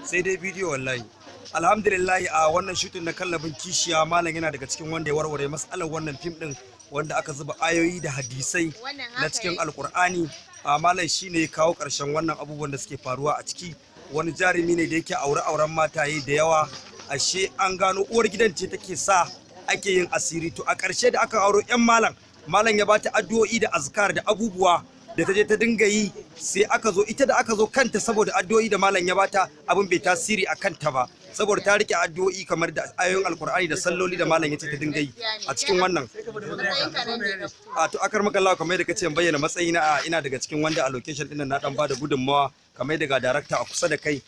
Sai dai bidiyo wallahi. Alhamdulillah, a wannan shooting na Kallabin Kishiya, malam yana daga cikin wanda ya warware matsalar wannan fim din, wanda aka zuba ayoyi da hadisai Wannan na haka cikin yake. Alkur'ani. A malam shine ya kawo ƙarshen wannan abubuwan da suke faruwa a ciki. Wani jarumi ne da yake aure auren mataye da yawa, ashe an gano uwar gidan ce take sa ake yin asiri. To a ƙarshe da aka auro yan malam, malam ya bata addu'o'i da azkar da abubuwa da ta je ta dinga yi. Sai aka zo ita da aka zo kanta, saboda addu'o'i da malam ya bata, abin bai tasiri a kanta ba, saboda ta rike addu'o'i kamar da ayoyin Alkur'ani da salloli da malam ya ce ta dinga yi a cikin wannan. Matsayinka na mai doctor. A to, akar maka, kamar yadda kace in bayyana matsayina, a ina daga cikin wanda a location din na dan bada gudunmawa, kamar daga director a kusa da kai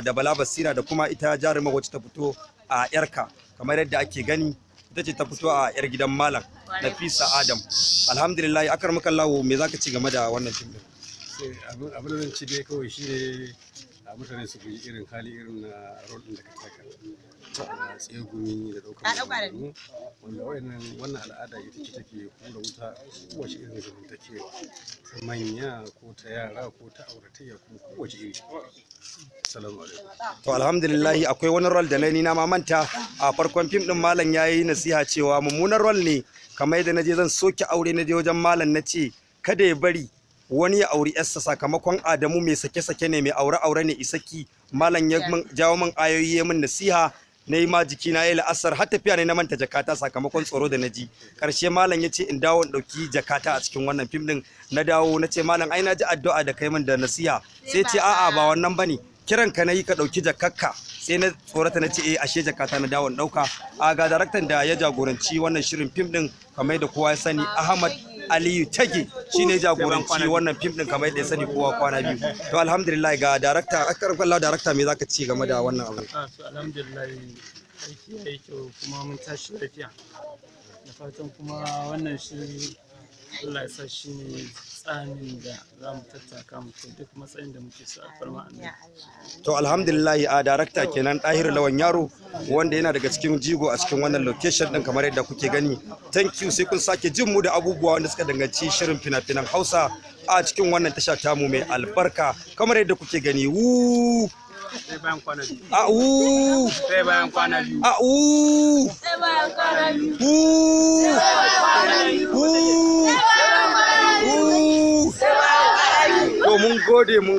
da Bala Basira da kuma ita jaruma wacce ta fito a yarka, kamar yadda ake gani, ita ce ta fito a yar gidan malam, Nafisa Adam. Alhamdulillah. Akar maka, me zaka ci game da wannan fim din? Sai abin da zan ci dai kawai shine a mutane su guji irin hali irin na role din da ka taka na tsegumi da ɗaukar Ka ɗauka da maganganu, wanda wayannan wannan al'ada ita ce take hura wuta kowace irin zamantakewa, ta manya ko ta yara ko ta auratayya ko kowace iri. Assalamu alaikum. To alhamdulillah, akwai wani role da na ni na ma manta. A farkon fim din malam yayi nasiha cewa mummunan role ne, kamar yadda naje zan soke aure, naje wajen malam nace kada ya bari wani ya auri yarsa, sakamakon Adamu mai sake-sake ne, mai aure-aure ne isaki. Malam ya jawo min ayoyi, ya min nasiha, na yi ma jiki na yi la'asar, har tafiya ne na manta jakata sakamakon tsoro da na ji. Karshe malam ya ce in dawo in ɗauki jakata a cikin wannan fim din. Na dawo na ce, "Malam, ai na ji addu'a da kai min da nasiha." Sai ce, "A'a, ba wannan bane, kiran ka na yi ka ɗauki jakakka." Sai na tsorata, na ce, "Eh, ashe jakata na dawo in ɗauka." A ga daraktan da ya jagoranci wannan shirin fim din, kamar yadda kowa ya sani, Ahmad Aliyu Tage shine jagoranci wannan fim din, kamar yadda ya sani kowa kwana biyu. To alhamdulillah, ga darakta. Akar Allah, darakta, me zaka ci game da wannan abu? A to alhamdulillah, aiki ya yi kyau kuma mun tashi lafiya, da fatan kuma wannan shiri Allah ya sa shi ne tsamin da za mu tattaka mu kai duk matsayin da muke so, alfarma Annabi. Ya Allah. To alhamdulillah, a darakta kenan, Dahiru Lawan Yaro, wanda yana daga cikin jigo a cikin wannan location din, kamar yadda kuke gani. Thank you, sai kun sake jin mu da abubuwa wanda suka danganci shirin fina-finan Hausa a cikin wannan tasha tamu mai albarka, kamar yadda kuke gani. Wu. Sai bayan kwana 2. A wu. Sai bayan kwana 2. A wu. Sai bayan kwana 2. Wu. Wu. Wu. To mun gode, mun